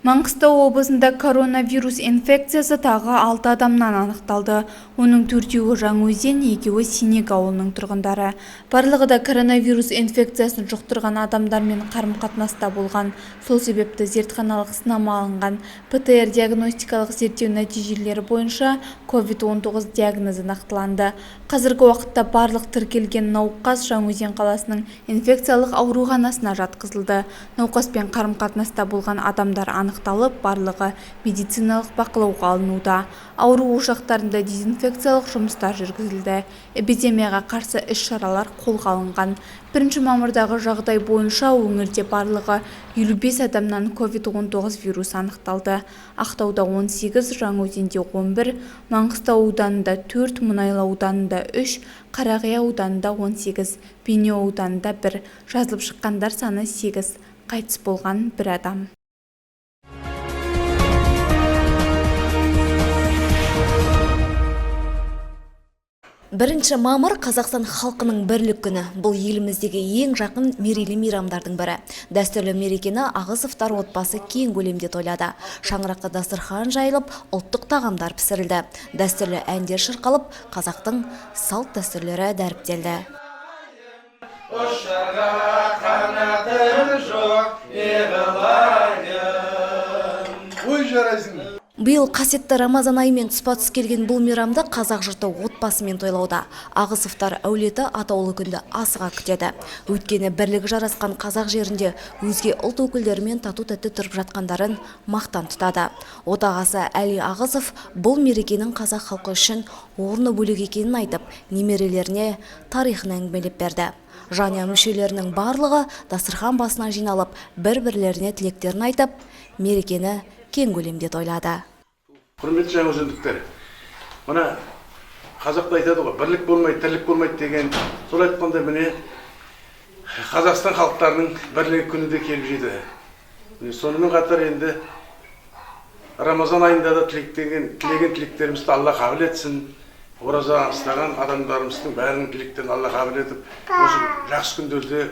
Маңғыстау облысында коронавирус инфекциясы тағы 6 адамнан анықталды. Оның төртеуі Жаңаөзен, екеуі Синек ауылының тұрғындары. Барлығы да коронавирус инфекциясын жұқтырған адамдармен қарым-қатынаста болған. Сол себепті зертханалық сынама алынған. ПТР-диагностикалық зерттеу нәтижелері бойынша COVID-19 диагнозы нақтыланды. Қазіргі уақытта барлық тіркелген науқас Жаңаөзен қаласының инфекциялық ауруханасына жатқызылды. Науқаспен қарым-қатынаста болған адамдар анықталып, барлығы медициналық бақылауға алынуда. Ауру ошақтарында дезинфекциялық жұмыстар жүргізілді. Эпидемияға қарсы іс-шаралар қолға алынған. 1 мамырдағы жағдай бойынша өңірде барлығы 55 адамнан COVID-19 вирусы анықталды. Ақтауда 18, Жаңаөзенде 11, Маңғыстау ауданында 4, Мұнайлы ауданында 3, Қарақия ауданында 18, Бейнеу ауданында 1, жазылып шыққандар саны 8, қайтыс болған 1 адам. 1 мамыр Қазақстан халқының бірлік күні. Бұл еліміздегі ең жақын мерейлі мейрамдардың бірі. Дәстүрлі мерекені Ағызовтар отбасы кең көлемде тойлады. Шаңырақта дастархан жайылып, ұлттық тағамдар пісірілді. Дәстүрлі әндер шырқалып, қазақтың салт дәстүрлері дәріптелді. Ұшарға қанатым жоқ, не қылайын? Ой, жарайсың. Биыл қасиетті Рамазан айымен тұспа-тұс келген бұл мейрамды қазақ жұрты отбасымен тойлауда. Ағызовтар әулеті атаулы күнді асыға күтеді. Өйткені бірлігі жарасқан қазақ жерінде өзге ұлт өкілдерімен тату-тәтті тұрып жатқандарын мақтан тұтады. Отағасы Әли Ағызов бұл мерекенің қазақ халқы үшін орны бөлек екенін айтып, немерелеріне тарихын әңгімелеп берді. Жанұя мүшелерінің барлығы дастархан басына жиналып, бір-бірлеріне тілектерін айтып, мерекені кең көлемде тойлады. Құрметті жаңаөзендіктер, мына қазақта айтады ғой, бірлік болмайды, тірлік болмайды деген. Сол айтқандай міне Қазақстан халықтарының бірлігі күні де келіп жетті. Міне сонымен қатар енді Рамазан айында да тілеген тілектерімізді Алла қабыл етсін. Ораза ұстаған адамдарымыздың бәрінің тілектерін Алла қабыл етіп, осы жақсы күндерде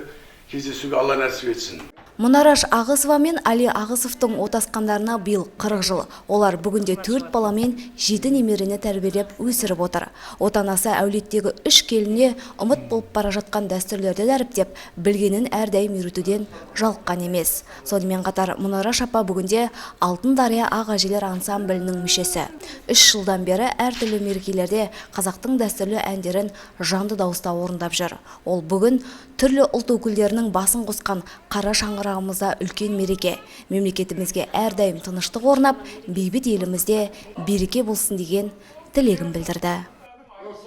кездесуге Алла нәсіп етсін. Мұнараш Ағызова мен Али Ағызовтың отасқандарына биыл 40 жыл. Олар бүгінде 4 бала мен 7 немерені тәрбиелеп өсіріп отыр. Отанасы әулеттегі 3 келініне ұмыт болып бара жатқан дәстүрлерді дәріптеп, білгенін әрдайым үйретуден жалыққан емес. Сонымен қатар Мұнараш апа бүгінде Алтын Дария ақ әжелер ансамблінің мүшесі. 3 жылдан бері әртүрлі мерекелерде қазақтың дәстүрлі әндерін жанды дауыста орындап жүр. Ол бүгін түрлі ұлт өкілдерінің басын қосқан қара шаңырағымызда үлкен мереке. Мемлекетімізге әрдайым тыныштық орнап, бейбіт елімізде береке болсын деген тілегін білдірді.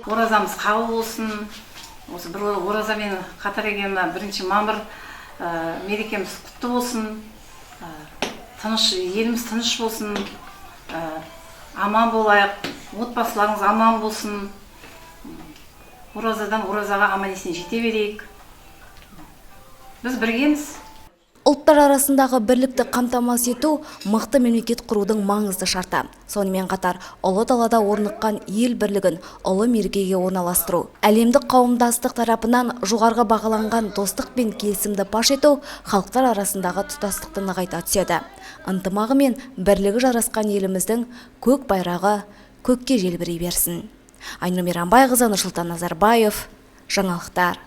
Оразамыз қабыл болсын. Осы бір оразамен қатар келген мына 1 мамыр мерекеміз құтты болсын. Тыныш, еліміз тыныш болсын. Аман болайық, отбасыларыңыз аман болсын. Оразадан оразаға аман есен жете берейік. Біз біргеміз. Ұлттар арасындағы бірлікті қамтамасыз ету мықты мемлекет құрудың маңызды шарты. Сонымен қатар, ұлы далада орныққан ел бірлігін ұлы мерекеге орналастыру. Әлемдік қауымдастық тарапынан жоғарғы бағаланған достық пен келісімді паш ету халықтар арасындағы тұтастықты нығайта түседі. Ынтымағы мен бірлігі жарасқан еліміздің көк байрағы көкке желбірей берсін. Айнұр Мейрамбайқызы, Нұрсұлтан Назарбаев, жаңалықтар.